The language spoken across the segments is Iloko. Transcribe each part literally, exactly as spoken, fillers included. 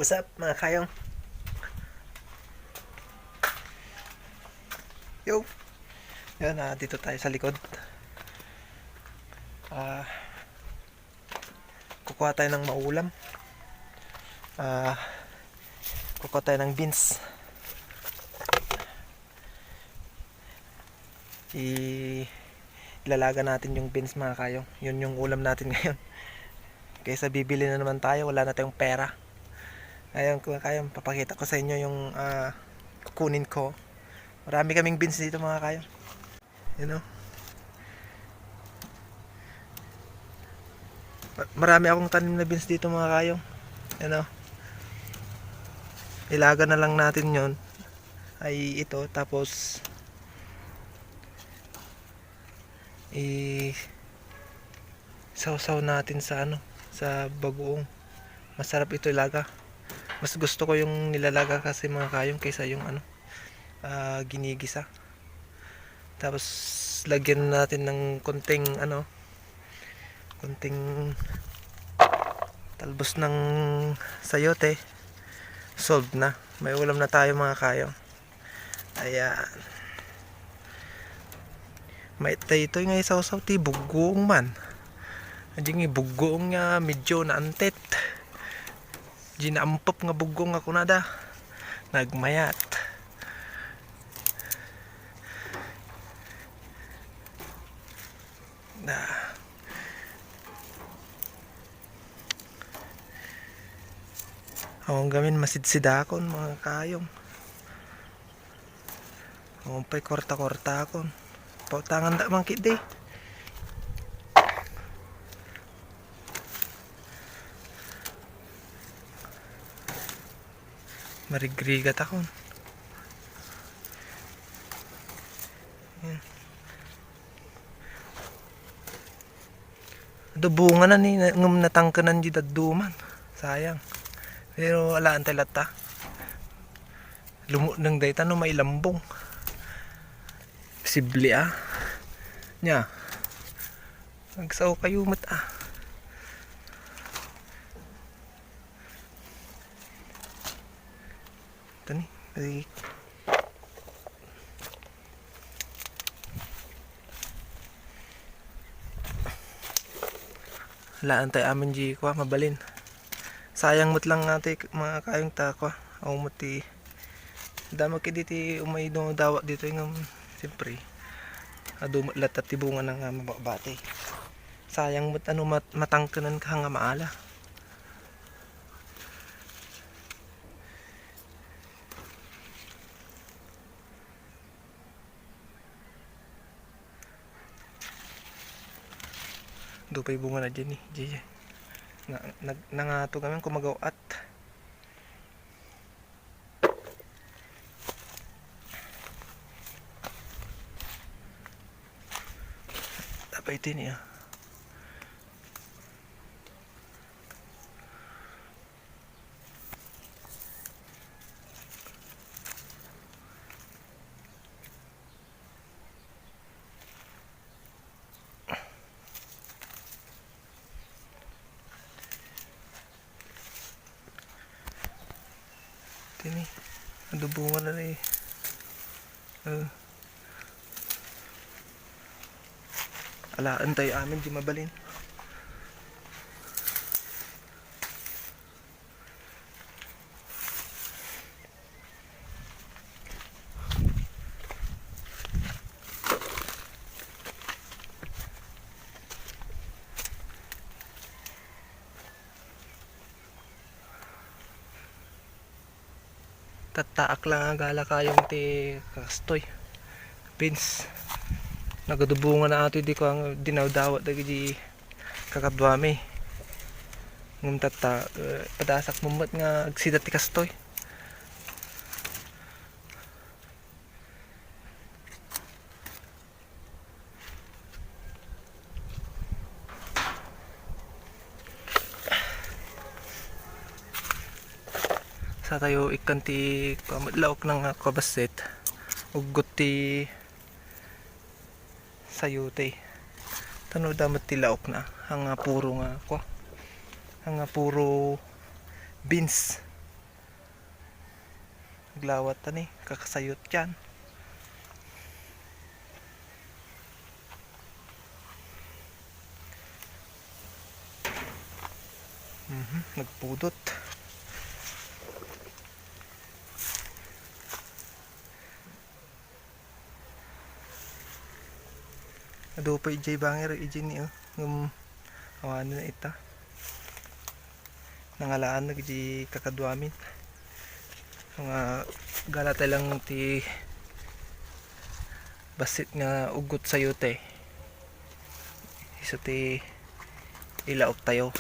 What's up, mga kayong? Yo. Yan, ah, dito tayo sa likod. Ah, kukuha tayo ng maulam. Ah, kukuha tayo ng beans. I-, ilalaga natin yung beans, mga kayong. Yun yung ulam natin ngayon. Kaysa bibili na naman tayo, wala na tayong pera. Ngayon, mga kayong, papakita ko sa inyo yung, ah, kukunin ko. Marami kaming beans dito, mga kayong. You know? Ma-, marami akong tanim na beans dito, mga kayong. You know? Ilaga na lang natin yon. Ay ito, tapos i-, sawsaw natin sa ano, sa bagoong. Masarap ito ilaga. Mas gusto ko yung nilalaga kasi, mga kayong, kaysa yung ano, ah, ginigisa. Tapos lagyan natin ng konting ano, konting talbos ng sayote. Solve na. May ulam na tayo, mga kayong. Ayan. May daytoy nga isawsaw ti buggoong man. Adi nga buggoong nga medyo naantet. Di naampep nga buggoong nga kunada. Nagmayat. Na. Awan gamin masidsidakon, mga kayong. Awan pa'y korta-kortakon. Pautangan da man kidi. Marigrigat akon. Yan. Adu bunga na ni, na-, ngem natangkenan di dadduman. Sayang. Pero alaan tayo latta. Lumutneng dayta no mailambong. Posible, ah. Nya. Nagsao kayo met, ah. Ito ni. Ay. Haan tayo amin di kwa, mabalin. Sayang met lang nga ti, mga kayong ta kwa. Aw met ti. Damo kidi ti umay dumadawa ditoy ngem, siyempre, adu met latta ti bunga na nga mababati. Sayang met ano mat-, matangkenan ka nga maala. Dupay bunga na dyan eh, Jay. Na, nag-, nangatog kami kung magaw-at. Tapay ito niya. Tini, adubungan na ni. Uh, alaan tayo amin di mabalin. Tattaak lang agala kayong ti kastoy. Beans. Nagadubungan na ato di ko ang dinawdawat dagiti kakaduami. Ngem tatta, eh, padasak mo met nga agsida ti kastoy. Sa tayo ikkan ti laok nga kabassit, uggot ti sayote. Tano damat ti laok na, nga puro nga, kwa, nga puro beans. Naglawat ta ni, kakasayot yan. Mhm, nagpudot. Adu pay idiay bangir, idiay ni, oh. Ngem, awanen ita. Nangalaan na iti kakaduamin. Nga, gala tayo lang ti bassit nga uggot sayote. Isu ti ilaok tayo.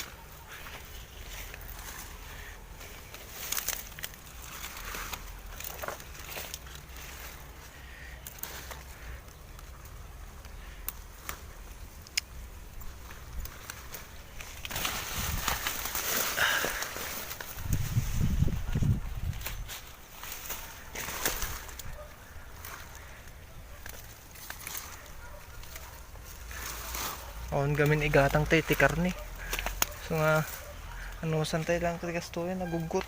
Awan gamin igatang tayo ti karne. So nga, anusan tayo lang ti gastuin, naguggot.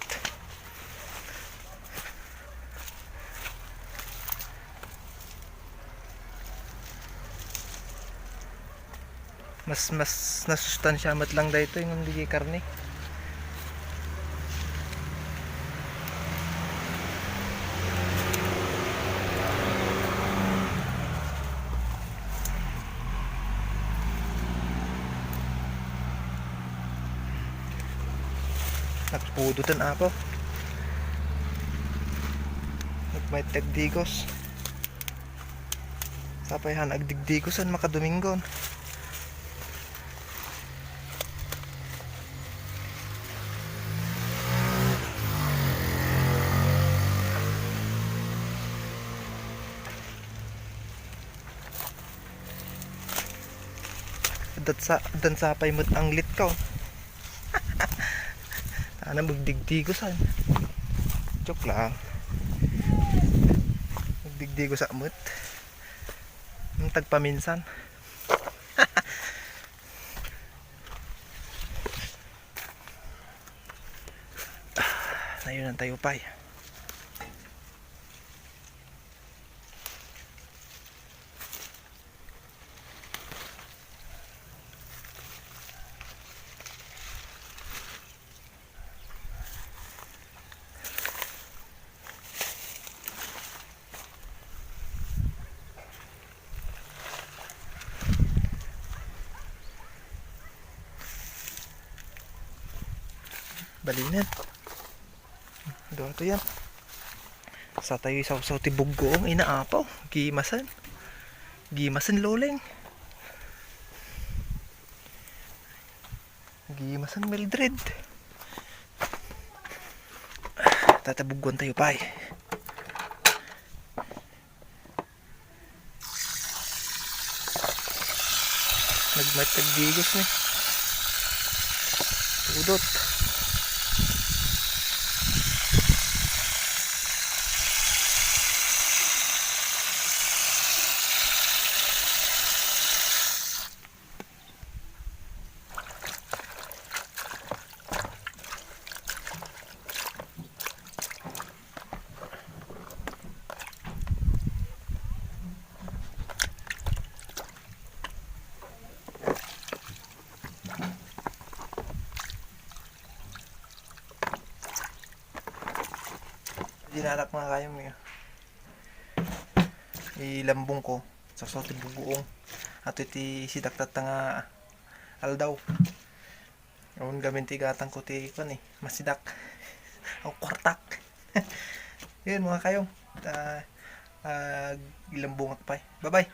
Mas, mas nasustansya met lang daytoy ngem di karne. Nagpudotan, apo. Nagmayat ti agdigos. Sapay han agdigdigosan makadomingon. Datsa, dansa pay met anglit ko. Ana, magdigdigosan. Joke lang. Magdigdigosa met. Ang tagpaminsan. Ayun ang tayo pay. Balinen. Dua to yan. Sa tayo isawsaw ti buggoong, inaapaw. Gimasen. Gimasen, loleng. Gimasen, Mildred. Tatabugguan tayo pay. Nagmatagdigos ni. Udot. Dinalak, mga kayong, eh. Ilambong ko. Sawsaw ti buggoong. Ato iti sidak tatta nga aldaw. Awan gamin ti gatang ko ti kuan eh, masidak. Aw, kwartak. Yun, mga kayong. Ah, ah, ilambungak pay. Bye-bye.